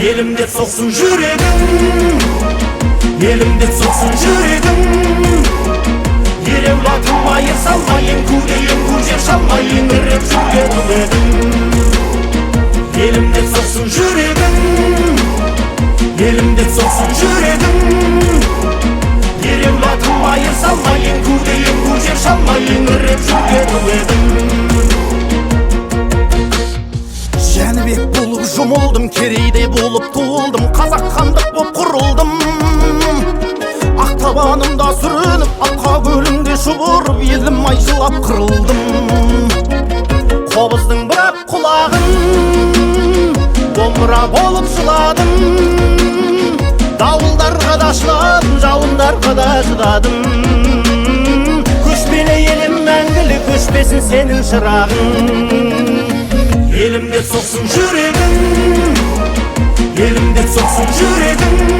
Елім деп соқсын жүрегің, елім деп соқсын жүрегің. Ереуіл атылмай, салмай, еңкудей еңку жер шалмай, еңіреп жүрген ұл едің. Елім деп соқсын жүрегің, елім деп соқсын жүрегің. Ереуіл атылмай, салмай, еңкудей еңку жер шалмай, еңіреп жүрген ұл едің. Жәнібек болып жұмылдым, Керейдей болып туылдым, қазақ хандық боп құрылдым. Ақ табанымда сүрініп, аққа көлінде шұбырып, елім ай жылап қырылдым. Қобыздың бұрап құлағын, домбыра болып жыладым. Дауылдарға да шыдадым, жауындарға да шыдадым. Көшпелі елім мәңгілік өшпесін сенің шырағың. Елім деп соқсын жүрегің, елім деп соқсын жүрегің.